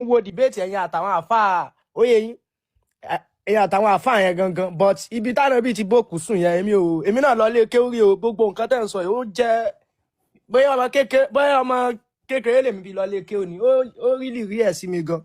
Wo debate ẹ̀yin àtàwọn àfáà, ó yé yín, ẹ̀yin àtàwọn àfáà yẹn gangan, but ibi táwọn bíi ti bókù sùn yẹn, èmi ò, èmi náà lọ lé kéwúrí o. Gbogbo nǹkan tẹ̀ ń sọ yìí, ó jẹ́ bóyá ọmọ kékeré lèmi fi lọ lé kéwú ni. Ó rí rí ẹ̀ sí mi gan.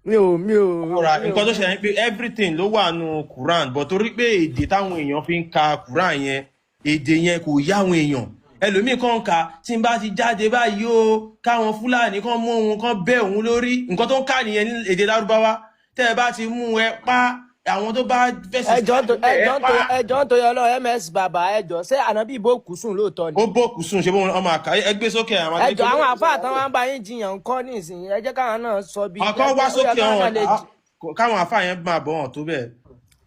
Mi ò Ọ̀rà mi ò nǹkan tó ṣẹlẹ̀ ni pé everything ló wà nù Quran, but torí pé èdè táwọn èèyàn fi ń ka Quran yẹn, èdè yẹn kò yá àwọn èèyàn. Ẹlòmíì kan kà, tí n bá ti jáde báyìí o, káwọn Fúlàní kan mú òun, kan bẹ́ òun lórí. Nǹkan tó ń kà nìyẹn ní èdè Lárúbáwá. Tẹ́ ẹ bá ti mú ẹ pa àwọn tó bá fẹ̀sìn ẹjọ́ tó ẹ ẹjọ́ pa. Tó ẹjọ́ tó yọ lọ, Ms Bàbá, ẹjọ́, ṣé ànábì bókù sùn lóòótọ́ ni? Ó bókù sùn, ṣe bóun ọmọ àká ẹ gbé sókè àwọn Ẹjọ́, àwọn àfáà tán wá ń bá yín jiyàn ń kọ́ nísìnyí, ẹ jẹ́ káwọn náà sọ bí ọkọ wá ó yẹ sókè káwọn náà ọ̀hún lè káwọn àfáà yẹn máa bọ̀ hàn tó bẹ́ẹ̀.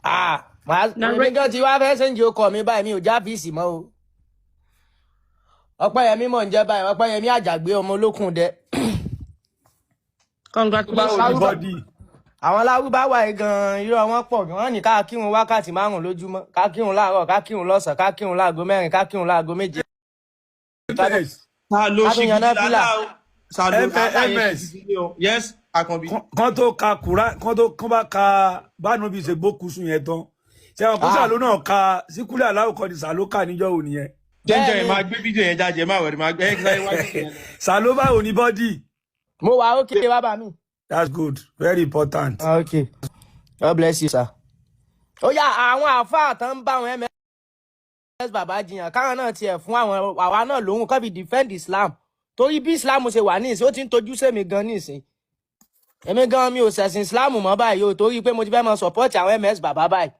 Ah, màá èmi gan ti wá fẹ́ sẹ́ńjì ọkọ̀ mi báyìí, mi ò já fíìsì mọ́ o. Ọpẹ́yẹmí mọ̀ ń jẹ́ báyìí, Ọpẹ́yẹmí Àjàgbé, ọmọ olókùn dẹ. Congratulations. Báwo ni body? Àwọn lárúbáwá yìí gan, irọ́ wọn pọ̀ gan. Wọ́n ní ká kírun wákàtí 5 lójúmọ́, ká kírun láàárọ̀, ká kírun lọ́sàn-án, ká kírun láago 4, ká kírun láago 7. Ms Ta ló Ká ṣe tún yan gidi náfìlà. lálá o sàlò àfáà yẹn ṣe ms gidi ni o. Yes, Àkànbí. Kán tó ka Quran, kán tó kán bá ka bánu bí ṣe gbókùsùn yẹn tán, ṣé àwọn kó Ah, sàló náà ka síkúlẹ̀ aláwọ̀ kan ní sàló kà níjọ́ òní yẹn? Jẹ́njẹ́ bẹ́ẹ̀ yẹn ni máa gbé fídíò yẹn jáde, ẹ má wẹ̀rẹ̀, máa gbé ẹ sáré wájú yẹn lọ. Sàló, báwo ni body? Mo wà ókè, bàbá mi. That's good, very important. Ah, okay, God bless you, sir. Ó yá, àwọn àáfàá tán ń bá àwọn Ms Bàbá jiyàn, káwọn náà tiẹ̀ fún àwọn àwa náà lóhùn, kán fi defend Islam, torí bí Islam ṣe wà nísìn, ó ti ń tojú sẹ́mi gan nísìn. Èmi gan mi ò ṣẹ̀sìn Islam mọ́ báyìí o, torí pé mo ti fẹ́ mọ support àwọn Ms Bàbá báyìí,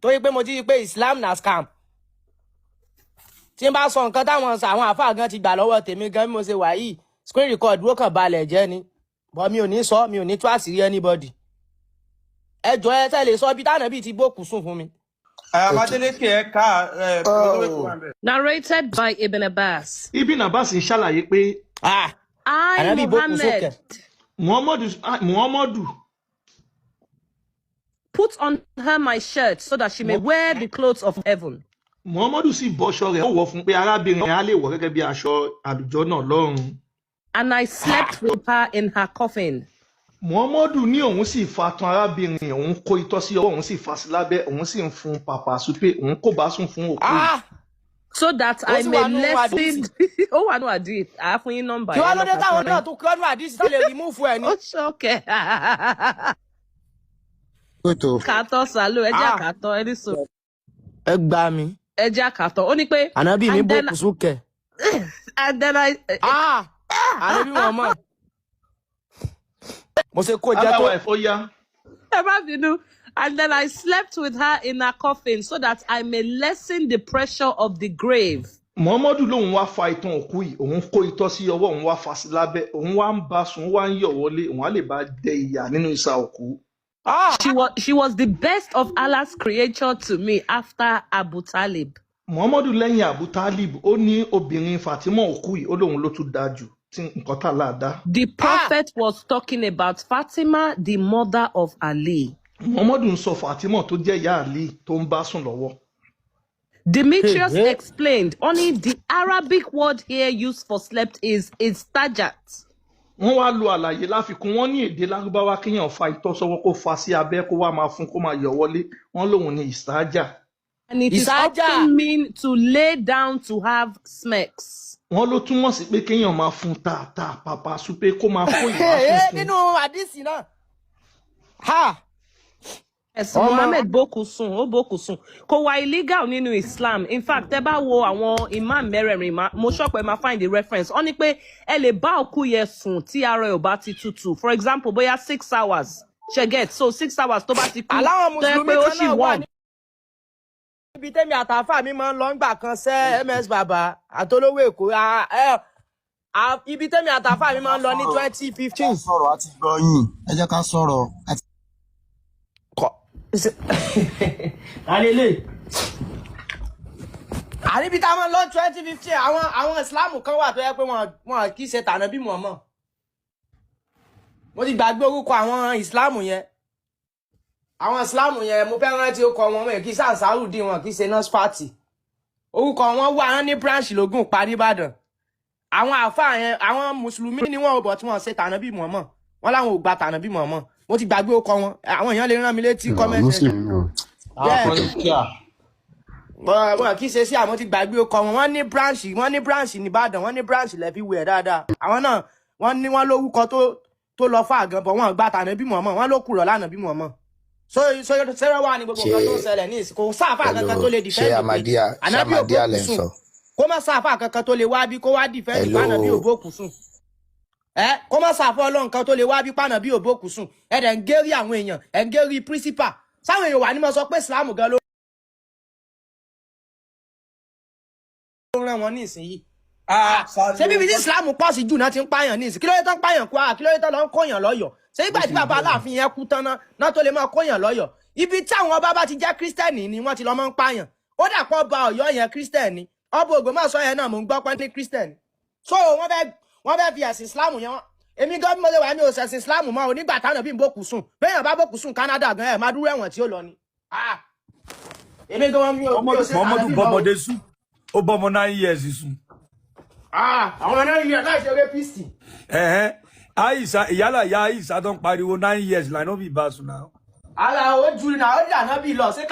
torí pé mo ti rí i pé Islam na scam. Tí n bá sọ nǹkan táwọn àwọn àáfàá gan ti gbà lọ́wọ́ tèmi gan bí mo ṣe wà yìí, screen record ó kàn balẹ̀ jẹ́ ni, but mi ò ní sọ, mi ò ní tú àṣírí anybody. Ẹ jọ, ẹ tẹ́ lè sọ bí táwọn bíi ti bókù sùn fún mi. Adeleke, ẹ ká ẹ Oh. Narrated by Ibn Abbas. Ibn Abbas ń ṣàlàyé pé Ah, I, ànábì bókù sókè. Muhammad, Muhammadu, ah, Muhammadu put on her my shirt so that she may wear the clothes of heaven. Muhammadu sì bọ́ṣọ rẹ̀, ó wọ̀ fún pé arábìnrin á lè wọ̀ gẹ́gẹ́ bí aṣọ àlùjọ náà lọ́run. And I slept with her in her coffin. Muhammadu ní òun sì fa tan arábìnrin, òun kó itọ́ sí ọwọ́, òun sì fa sí lábẹ́, òun sì ń fún pàpà súpé, òun kò bá sùn fún òkú yìí. Ah, So that ó I sì may wà nù lessen. àdìsí. Ó wà nù àdìs. Àá fún yín nọ́mbà Kí wàá yẹn ló dé lọ́kàn táwọn fún náà yín. tún kí ọ́nù àdìsí tó lè remove ẹ̀ ni? Ó ṣọ́kẹ́. Kótó. Kàtọ́ sàlù, ẹ jẹ́ Ah, àkàtọ́, ẹni sọ. Ẹ gbà mí. Ẹ jẹ́ àkàtọ́. Ó ní pé Ànábì mi and then bókù sókè. and then I Ah, ànábì wọn mọ̀. Mo ṣe kó jẹ tó. Otherwise, ó yá. Ẹ má bínú. And then I slept with her in her coffin so that I may lessen the pressure of the grave. Muhammadu lòun wá fa itan òkú yìí, òun kó itọ́ sí ọwọ́, òun wá fa sí lábẹ́, òun wá ń bá sùn, ó wá ń yọ̀ wọlé, òun á lè bá dẹ ìyà nínú ìsà òkú. Ah, She was the best of Allah's creature to me after Abu Talib. Muhammadu lẹ́yìn Abu Talib, ó ní obìnrin Fatima òkú yìí, ó lóun ló tún dáa jù tí nǹkan tá là dá. The ah, prophet was talking about Fatima, the mother of Ali. Muhammadu ń sọ Fatima tó jẹ́ ìyá Ali tó ń bá sùn lọ́wọ́. Demetrius Hey, hey. explained, only the Arabic word here used for slept is istajat. Wọ́n wá lo àlàyé láfikún, wọ́n ní èdè Lárúbáwá, kéèyàn fa itọ́ sọ́wọ́, kó fa sí abẹ́, kó wá máa fún, kó máa yọ̀ wọlé, wọ́n lóun ní ìsáájà. And it is Ìsájà. often mean to lay down to have smecks. Wọ́n ló túmọ̀ sí pé kéèyàn máa fún tààtà pàpà súpé, kó máa kó ìbásùn Hey, fún. nínú àdìsí náà. Ha! Yes, Ọmọ. Mohammed bókù sùn, ó bókù sùn. Kò wà illegal nínú Islam. In fact, tẹ́ bá wo àwọn imam mẹ́rẹ̀ẹ̀rin, mo sọ pé máa find the reference. Wọ́n ní pé ẹ lè bá òkú yẹn sùn tí ara ẹ̀ ò bá ti tutù. For example, bóyá 6 hours. Ṣe get? So 6 hours tó bá ti kú, Àláwọn tó yẹ mùsùlùmí pé ó kan ṣì náà wà warm. níbi tẹ́mi àtàfà mi máa ń lọ ńgbà kan sẹ́, Ms Bàbá àtolówó Èkó. Ah, ibi tẹ́mi àtàfà mi máa ń lọ ní 2015. Sọ̀rọ̀ àti gbọ́ yín, ẹ jẹ́ ká sọ̀rọ̀ àti. Kọ alele àníbi tá a máa ń lọ 2015, àwọn ìsìláàmù kan wà tó yẹ pé wọn kì í ṣe tànà bí mọ̀ọ́mọ̀. Mo ti gbàgbé orúkọ àwọn ìsìláàmù yẹn. Àwọn ìsìláàmù yẹn, mo fẹ́ rántí orúkọ wọn. Wọn kì í sàǹsàrùdì, wọn kì í ṣe nọ́sfàtì. Orúkọ wọn wà, wọn ní branch lógún parí Ìbàdàn. Àwọn àáfàá yẹn, àwọn mùsùlùmí ni wọn ò bọ̀ tí wọ́n ṣe tànà bí mọ̀ọ́mọ̀. Wọ́n láwọn ò gba tànàbí mọ̀ọ́mọ́. Mo ti gbàgbé ọkọ wọn. Àwọn èèyàn lè rán mi létí comment Muslim section. ni o. Àwọn Yeah. kan ní kíá. Wọn kì í ṣe sí àwọn, ti gbàgbé ọkọ wọn. Wọ́n ní branch, wọ́n ní branch nìbàdàn, wọ́n ní branch lẹ́fíwẹ̀ dáadáa. Àwọn náà wọ́n ní wọ́n lórúkọ tó lọ fà gan bọ̀, wọ́n gbà tànàbí mọ̀ọ́mọ́, wọ́n ló kùrọ̀ lánàbí mọ̀ọ́mọ́. So so ṣẹlẹ̀ wà ní gbogbo Ṣé nǹkan tó ń ṣẹlẹ̀ ní ìsìnkú sáfà hello, kankan tó lè ṣé defend pé Ahmadiyya, ṣé ànábì Ahmadiyya òbókù lẹ ń sùn, sọ? Kó má sáfà kankan tó lè wá bí kó wá defend Hello. pé ànábì òbókù sùn. Ẹ kó má sáfà ọlọ́run kan tó lè wá bí pànàbí òbókù sùn. Ẹ dẹ̀ ń gérí àwọn èèyàn, ẹ̀ ń gérí principal sáwọn èèyàn wà ní mo sọ pé Islam gan ló rán wọn ní ìsinyìí. Ah, Ṣé bíbi tí Islam pọ̀ sí jù náà ti ń pààyàn ní ìsìn? Kí ló dé tán pààyàn Kwara? Kí ló dé tán lọ ń kóyàn lọ́yọ̀ọ́? Ṣé ìgbà tí bàbá Aláàfin yẹn kú tán náà tó lè máa kóyàn lọ́yọ̀ọ́? Ibi tí àwọn ọba bá ti jẹ́ kírísítẹ́nì ni wọ́n ti lọ máa ń pààyàn. Ó dàpọ̀ ọba Ọ̀yọ́ yẹn kírísítẹ́nì, ọba Ògbómọ̀ṣọ́ yẹn náà mò ń gbọ́ pé ní kírísítẹ́nì. So wọ́n fẹ́ fi ẹ̀sìn Islam yẹn èmi gan bí mo ṣe wà, mi ò ṣẹ̀sìn Islam mọ́. Onígbà táwọn bí n bókù sùn, béèyàn bá bókù sùn Canada gan, ẹ̀ máa dúró ẹ̀wọ̀n tí ó lọ ni. Ah, èmi gan mi ò ṣe Muhammadu tànàbí mọ́ o. bọ́mọdé sùn, ó bọ́mọ 9 years sùn. Ah, àwọn náà yẹ láì ṣe rapist. Ẹ̀hẹ́n, Aisha, ìyálà ìyá Aisha tó ń pariwo, 9 years lànà bí bá sùn náà. Ara ó ju náà, ó jà náà bí lọ. Ṣé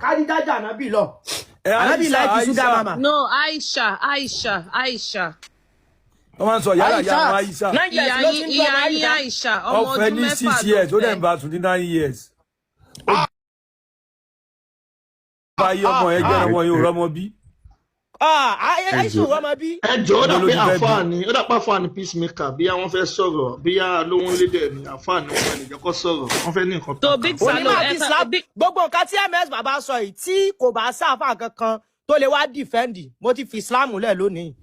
kádìjà jà náà bí lọ? Ẹ Ànábì Aisha, láìkí ṣúgà Aisha mama. No, Aisha, Aisha, Aisha. Wọ́n máa ń sọ ìyálà ìyá àwọn Aisha, Aisha. 9 years Ìyá ló ti yín, ń dún ìyá ọmọ yín Aisha. Aisha, ọmọ Ọ̀fẹ́ ọdún ní 6 six ló years, ó dẹ̀ fẹ́. ń bá sùn ní 9 years. Ó bá yí ọmọ yẹn jẹ́, ọmọ yẹn ò rọ́mọ bí. Ah, Aisha ò rọ́mọ bí. Ẹ jọ, ó dà Ọmọ pé ló ti fẹ́ bí. àǹfààní, ó dà pé àǹfààní peacemaker bí àwọn fẹ́ sọ̀rọ̀, bí á lóhun lédè ní àǹfààní wọn lè jẹ́ kó sọ̀rọ̀, wọ́n fẹ́ ní nǹkan So tán Big kà. Salo, Onímọ̀ àti ẹ ta Islam big gbogbo nǹkan tí MS bàbá sọ yìí, tí kò bá sáfà kankan tó lè wá defend, mo ti fi Islam lẹ̀ lónìí.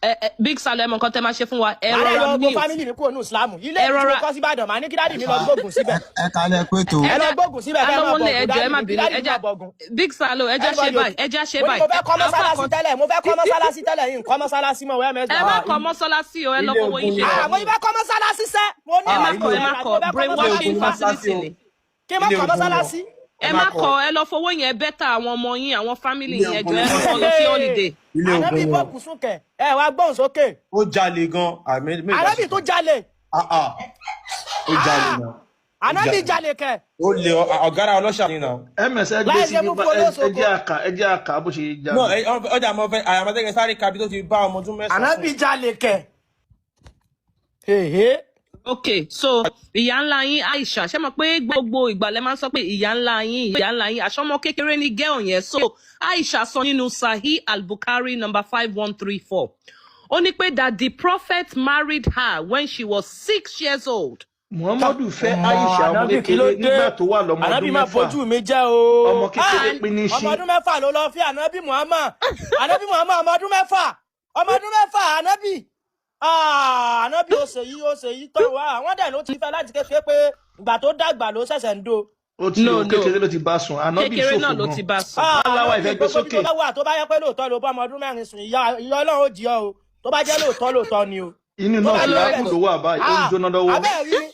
Ẹ ẹ Big Salo, ẹ mọ nǹkan tẹ máa ṣe fún wa. Ẹ Màá dẹ̀ yọ rọra gbogbo mute. family mi kúrò ní Islam. Ilé Ẹ mi tí mo rọra kọ́ sí Ìbàdàn, màá ní kí daddy mi lọ gbógun síbẹ̀. Ẹ kalẹ̀ pé tó. Ẹ lọ gbógun síbẹ̀ kẹ́ ẹ máa Alówólé, bọ̀gùn ẹ jọ̀ọ́, ẹ daddy má mi, kí bínú. daddy Ẹ mi já máa bọ̀gùn. Big Salo, ẹ já ṣe Everybody báyìí, ẹ já ṣe mo ní báyìí. mo fẹ́ kọ́ Àáfà mọ́sálásí kan tẹ́lẹ̀, mo fẹ́ kọ́ mọ́sálásí tẹ́lẹ̀ yìí, nǹkan mọ́sálásí mọ̀ ms Ẹ má bàbá. kọ́ mọ́sálásí o, ẹ lọ Ilé fowó ogun yín ni. ṣe Ah, mo tọ̀hún. fẹ́ kọ́ mọ́sálásí sẹ́, mo ní Ẹ má Ah, ìlú kọ́, ilé ẹ má náírà, kọ́ mo fẹ́ kọ́ brainwashing mọ́sálásí ogun fa. mọ́sálásí facility o. ni. Kí n má Ilé kọ́ ogun wọn. mọ́sálásí. Ẹ Ẹ má má kọ́, kọ́. ẹ lọ fowó yẹn bẹ́tà àwọn ọmọ yín, àwọn family Ilé yín, ẹ ogun jọ̀ọ́, ni ẹ rán wọn lọ sí mọ́sálásí. holiday. Ilé Ànábì ogun wọn. bọ́ọ̀kù súnkẹ̀, ẹ wá gbóhùn sókè. Ó jalè gan. Àmì méjì Ànábì tó jalè. Ah ah. Ó jalè Ah, náà. Ó Ànábì jalè. jalè kẹ̀. Ó lè ọ̀gára ọlọ́ṣà ni náà. Ms ẹ gbé Láì sí ṣe mú bíbá fún ẹ olóṣogbo. jẹ́ àkà, ẹ jẹ́ àkà bó ṣe No, jalè. ọjà mo fẹ́ àyàmọ́tẹ́kẹ́ sáré kabi tó ti bá ọmọ ọdún 9 Ànábì sùn. jalè kẹ̀. Èhé. Ok, so ìyá ńlá yín Aisha, ṣé mọ̀ pé gbogbo ìgbà lẹ máa ń sọ pé ìyá ńlá yín, ìyá ńlá yín, àṣọmọ kékeré ní girl yẹn. So Aisha sọ nínú Sahih Al-Bukhari number 5134, ó ní pé that the prophet married her when she was 6 years old. Muhammadu fẹ́ Ọmọ Aisha ọmọ Ànábì, kí ló kékeré dé? nígbà tó wà lọ́mọ Ànábì ọdún má 6. bójú mi jẹ́ o. Ọmọ kékeré And pín ní Ọmọ sí. ọdún 6 ló lọ fi Ànábì Muhammad. Ànábì Muhammad ọmọ ọdún 6. Ọmọ ọdún 6 Ànábì. Ah, Ànábì ó ṣe yí, ó ṣe yí tó wá. Wọ́n dẹ̀ ló ti fẹ́ láti kékeré pé ìgbà tó dàgbà ló ṣẹ̀ṣẹ̀ ń do. Ó ti No, o no, kékeré ló ti bá sùn, Ànábì kékeré náà ṣòfò ló gan. ti bá sùn. Ah, Aláwa Ànábì ìfẹ́ gbé gbogbo ibi sókè. tó bá wà, tó bá yẹ pé lóòótọ́ ló bá ọmọ ọdún 4 sùn, ìyá ìyá Ọlọ́run ó jí ọ o. Tó bá jẹ́ lóòótọ́ lóòótọ́ ni o. Inú Tó náà bá sì jẹ́ lákùn bẹ́ẹ̀ ló wà báyìí, ó ń ah, jóná lọ́wọ́. abẹ́ẹ̀ rí ni.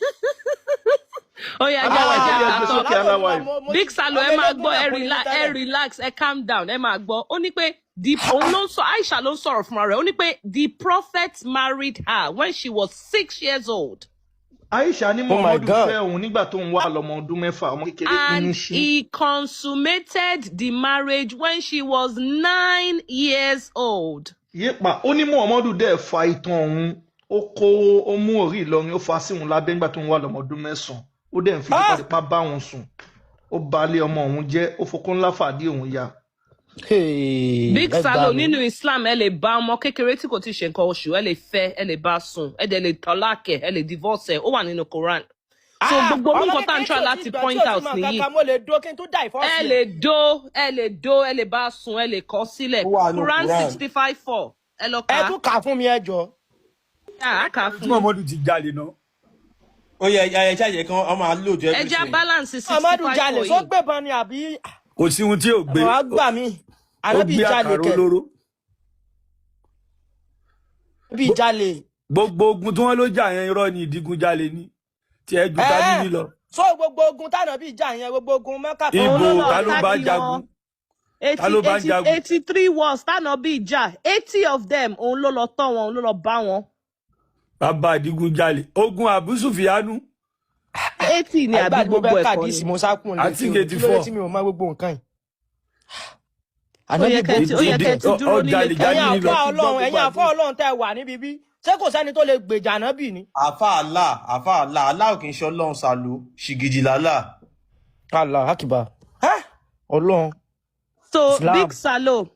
Ó yá, ẹ já Aláwa ẹ já ìfẹ́ kà gbé tán. sókè Látòní aláwa lọ ìfẹ́. mo Big ti Salo, ọmọ ẹ máa eléégún gbọ́, náà ẹ kún ní mí relax, ẹ tẹ́lẹ̀. relax, ẹ calm down, ẹ máa gbọ́. Ó ní pé the òun ló ń sọ, Aisha ló ń sọ̀rọ̀ fúnra rẹ̀. Ó ní pé the prophet married her when she was 6 years old. Aisha ní Oh my Muhammadu God. fẹ́ òun nígbà tó ń wà lọ́mọ ọdún 6, ọmọ kékeré pín ní And sí. he consummated the marriage when she was 9 years old. Yépa, ó ní Muhammadu dẹ̀ fa itan òun, ó kó, ó mú orí Ìlọrin, ó fa sí òun lábẹ́ nígbà tó ń wà lọ́mọ ọdún 9, ó dẹ̀ ń fi Ah! tipátipá bá òun sùn, ó balẹ̀ ọmọ òun jẹ́, ó fokó ńlá fàdí òun ya. Hey, Big ẹ gbà Salo, mí. nínú Islam, ẹ lè bá ọmọ kékeré tí kò tí ì ṣe nǹkan oṣù, ẹ lè fẹ́, ẹ lè bá sùn, ẹ dẹ̀ lè tọ́láàkẹ̀, ẹ lè divorce ẹ, ó wà nínú Quran. So Ah, gbogbo orú ọmọ nǹkan tá à ń kékeré try tí ò tí láti gbọ́n, tí point ò tí out mọ nìyí. nǹkan kan, mo lè dó kí n tó dà Ẹ ìfọ́sí ẹ̀. lè dó, ẹ lè dó, ẹ lè bá sùn, ẹ lè kọ̀ sílẹ̀. Ó wà nù Quran Quran. 65:4, ẹ lọ Ẹ kà á. tún kà fún mi, ẹ jọ. Á kà á Tí fún yín. Muhammadu ti jalè náà. Ó yẹ ẹ ṣàyẹ kan ọmọ àlòjù Ẹ já everything. balance sixty Amadu five jalè four só yìí. gbébọn ni àbí Kò sí ohun tí ò gbé. wàá gbà mí. Ó Ànábì gbé jalè àkàrà kẹ̀. olóró. Ànábì jalè. Gbogbo ogun tí wọ́n ló jà yẹn, irọ́ ni, ìdígunjalè ni tí ẹ ju ta Ẹ níní lọ. So gbogbo ogun tànàbí jà yẹn, gbogbo ogun Mẹ́kà tó Òun Ibo ló lọ ta ló bá attack wọn. jagun? Ta Eighty ló bá eighty jagun? 83 wars tánà bí ìjà, 80 of them, òun ló lọ tọ́ wọn, òun ló lọ bá wọn. Bàbá àdígunjalè ogun àbúsùfìyánú. 80 ni àbí Àgbà tí mo gbogbo fẹ́ ẹ̀kọ́ kàdísì ni. mo sá kún I lè think kí o kí ló dé 84. tí mi ò mọ gbogbo nǹkan yìí. Ó Ànábì yẹ bò kẹ́ ti ó yẹ kẹ́ ti dúró nílé Ọ̀jalè kẹ́ ẹ̀yin jáde ti nílọ. àfọ́ kẹ́ ti gbọ́ Ọlọ́run, gbogbo ẹ̀yin àfọ́ àdìsí. Ọlọ́run tẹ́ ẹ wà níbi bí, ṣé kò sẹ́ni tó lè gbèjà Ànábì ni. Àfa àlà, àfa àlà, àlà ò kì í ṣe ọlọ́run sàlù ṣìgìdì làlà. Allah akibar. Ọlọ́run. So Islam. Big Salo.